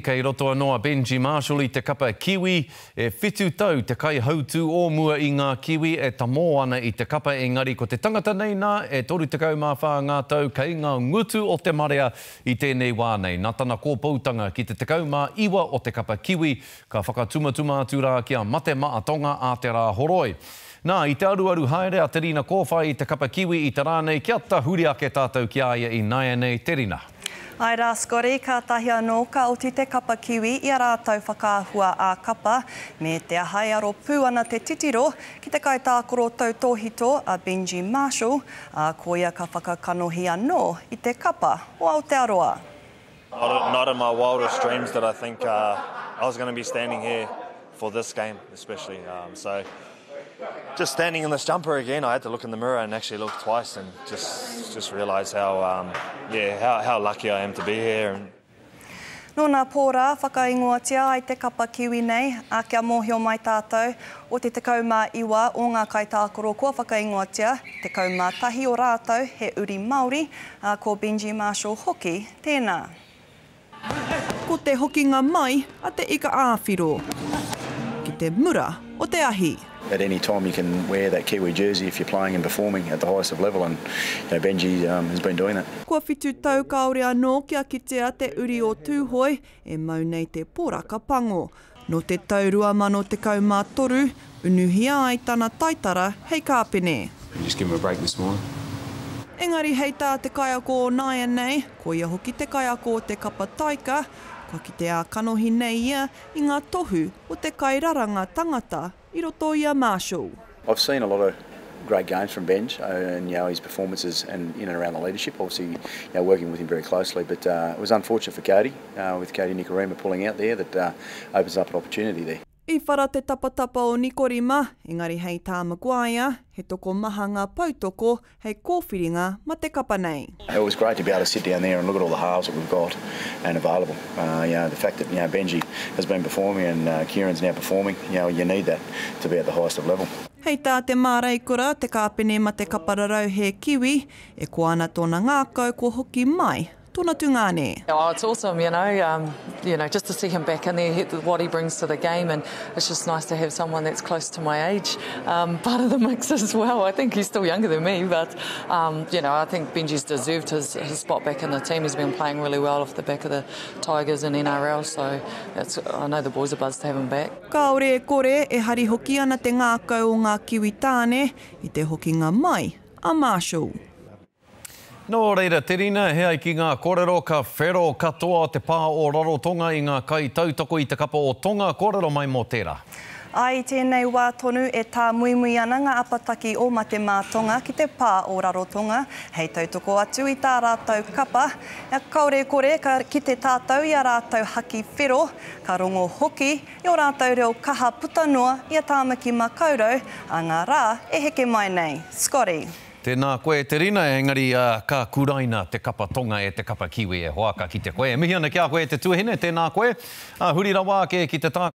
Kei roto anō a Benji Marshall i te kapa Kiwi. E whitu tau te kaihautū o mua i ngā Kiwi e tamō ana i te kapa engari ko te tangata nei nā e 34 ngā tau kei ngā ngutu o te marea i tēnei wā nei. Nā tana kōpoutanga ki te 19 o te kapa Kiwi ka whakatumatuma atu rā ki a Mate Maa Tonga a te Rāhoroi. Nā, i te aruaru haere a Te Rina Kōwhai i te kapa Kiwi i te rā nei kia tahuri ake tātou ki a ia ināianei, Te Rina. Āe rā Scotty, kātahi anō ka oti te kapa Kiwi i a rātou whakaahua ā-kapa, me te aha e aro pū ana te titiro ki te kaitākaro tautōhito a Benji Marshall, ā, koia ka whakakanohi anō i te kapa o Aotearoa. Not in my wildest dreams did I think I was going to be standing here for this game especially. Um, so just standing in this jumper again, I had to look in the mirror and actually look twice and just just realise how um, yeah how, how lucky I am to be here. And, Nō nā pō rā, whakaingoatia ai te kapa Kiwi nei, ā, kia mōhio mai tātou, o te 19 o ngā kaitākaro kua whakaingoatia, 11 o rātou he uri Māori, ā, ko Benji Marshall hoki tēnā. Ko te hokinga mai a te ika-ā-whiro ki te mura o te ahi. At any time you can wear that Kiwi jersey if you're playing and performing at the highest of level and you know Benji has been doing that. Kua whitu tau kāore anō kia kitea te uri o Tūhoe e mau nei te poraka pango. Nō te tau 2013, unuhia ai tana taitara hei kāpene. You just give him a break this morning. Engari hei tā te kaiako o nāianei, koia hoki te kaiako o te kapa taika, kua kite ā-kanohi nei ia i ngā tohu o te kairaranga tangata i roto i a Marshall. I've seen a lot of great games from Benj and you know his performances and in and around the leadership, obviously you know working with him very closely, but uh, it was unfortunate for Cody, uh, with Cody Nikorima pulling out there that uh, opens up an opportunity there. I whara te tapatapa o Nikorima, engari hei tā Maguire, he tokomaha ngā poutoko hei kōwhiringa ma te kapa nei. It was great to be able to sit down there and look at all the halves that we've got and available. Uh, you know, the fact that you know, Benji has been performing and uh, Kieran's now performing, you know, you need that to be at the highest of level. Hei tā te māreikura, te kāpene ma te kapa rarauhe Kiwi, e koa ana tōna ngākau kua hoki mai tōna tungāne. Oh, it's awesome, you know, um, you know, just to see him back in there, what he brings to the game, and it's just nice to have someone that's close to my age um, part of the mix as well. I think he's still younger than me, but, um, you know, I think Benji's deserved his, his spot back in the team. He's been playing really well off the back of the Tigers and NRL, so it's, I know the boys are buzzed to have him back. Kāore e kore, e hari hoki ana te ngākau o ngā Kiwi tāne i te hokinga mai a Marshall. Nō reira, Te Rina, he ai ki ngā kōrero, ka whero katoa te pā o Rarotonga i ngā kaitautoko i te kapa o Tonga, kōrero mai mō tērā. Ā, i tēnei wā tonu e tāmuimui ana ngā apataki o Mate Mā Tonga ki te pā o Rarotonga hei tautoko atu i tā rātou kapa. Kāore e kore ka kite tātou i a rātou haki whero, ka rongo hoki i ō rātou reo kaha puta noa i a Tāmaki Makaurau ā ngā rā e heke mai nei. Scotty. Tēnā koe e Te Rina, engari ka kuraina te kapa Tonga e te kapa Kiwi e hoa, ka kite koe. E mihi ana ki a koe e te tuahine, tēnā koe. Huri rawa ake ki te tā.